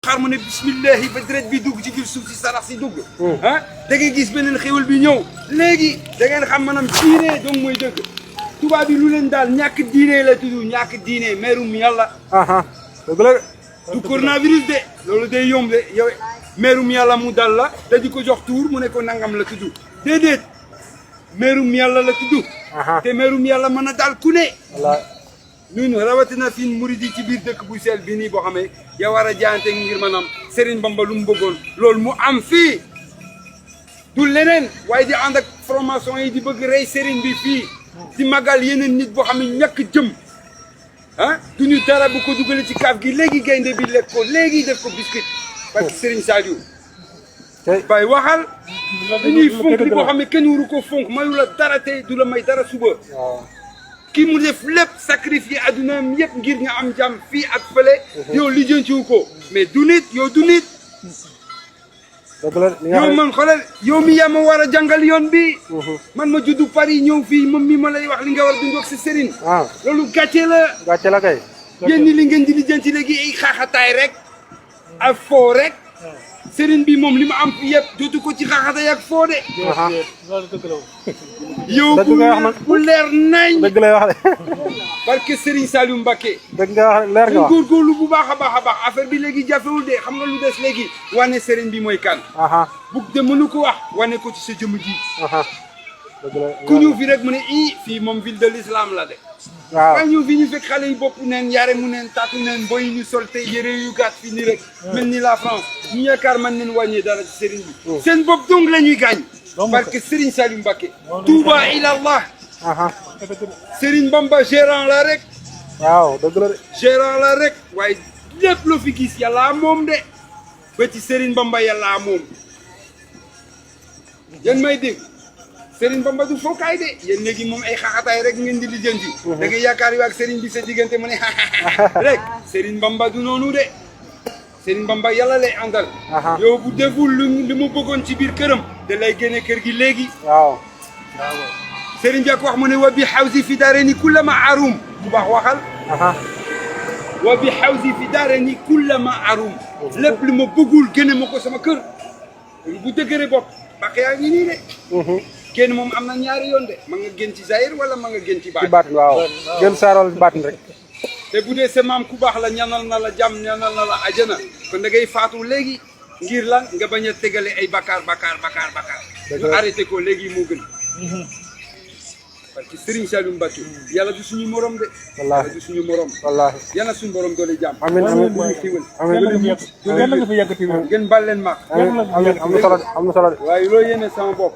xaar mu ne bismillahi ba deret bi dugg ci biir suuf si sarax si dugg ah da ngay gis beneen xéwal bi ñëw léegi da ngeen xam maanaam diine donc mooy dëgg tubaab bi lu leen daal ñàkk diine la tudd ñàkk diine meerum yàlla dëgg la du coronavirus de loolu day yomb de yow meerum yàlla mu dal la te di ko jox tuur mu ne ko nangam la tudd déedéet meerum yàlla la tudd te meerum yàlla mën a daal ku ne ñun rawatina fi murid yi ci biir dëkk bu sell bi nii boo xamee ya war a jaante ngir maanaam Serigne Bamba lu mu bëggoon loolu mu am fii du leneen waaye di ànd ak formation yi di bëgg rey Serigne bi fii di magal yeneen nit boo xam ne ñàkk jëm ah duñu dara bu ko dugalee ci kaaf gi léegi gaynde bi lekk ko léegi def ko biscuit parce que Serigne Saliou bay waxal dañuy fonk li boo xam ne kenn waru ko fonk mayu la dara tey du la may dara suba kii mu def lépp sacrifié addunaam yëpp ngir nga am jàmm fii ak fële yow lijjantiwu ko mais du nit yow du nit yow man xoolal yow mi yaa ma war a jàngal yoon bi man ma juddu Paris ñëw fii moom mi ma lay wax li nga war a dund ak sa sëriñ loolu gàcce la kay yéen ñi li ngeen di lijjanti léegi ay xaaxataay rek ak foo rek sëriñ bi moom li ma am fi yëpp jotu ko ci xaaxataay ak foo de yow bu leer nañ dëgg lay wax de parce que Serigne Saliou Mbacké dëgg nga wax leer nga wax góorgóorlu bu baax a baax affaire bi léegi jafewul de xam nga lu des léegi wane Serigne bi mooy kan bug de mënu ko wax wane ko ci sa jëmm ji ku ñëw fi rek mu ne fii moom ville de l'islam la de waaye ñëw fi ñu fekk xale yi bopp neen yaare mu neen taatu neen boy ñu sol te yére yu gàtt fi nii rek mel ni la France ñu yaakaar man neen wàññee dara ci Serigne bi seen bopp dong la ñuy gaañ parce que Serigne Saliou Mbacké Touba ilallah Serigne Bamba gérant la rek waaw dëgg la de gérant la rek waaye lépp loo fi gis yàlla moom de ba ci Serigne Bamba yàlla moom yéen may dégg Serigne Bamba du fookaay de yéen léegi moom ay xaxataay rek ngeen di lijjanti da ngay yaakaar yu ak Serigne bi sa diggante mu ne rek Serigne Bamba du noonu de Serigne Bamba yàlla lay àndal yow bu deful li mu bëggoon ci biir këram da lay génne kër gi léegi Serigne bi ak wax mu ne wa bi xawsi fi daareni kullama arum bu baax waxal wa bi xawsi fi daareni kullama arum lépp li ma bëggul génne ma ko sama kër bu dëgëre bopp baq yaa ngi nii de génn moom am na ñaari yoon de ma nga gën ci zahir wala ma nga gën ci baatin waaw gën saaral baatin rek te bu dee sa maam ku baax la ñanal na la jàmm ñanal na la ajana kon da ngay faatu léegi ngir lan nga bañ a tegale ay bakkaar ñu arrêté ko léegi moo gën parce que Serigne Saliou Mbacké yàlla du suñu morom de yàlla du suñu morom wallaahi yàlla suñu borom doole jàmm amiin amiin xiwal amiin ngeen bal leen ma am na solo de waaye loo yéene sama bopp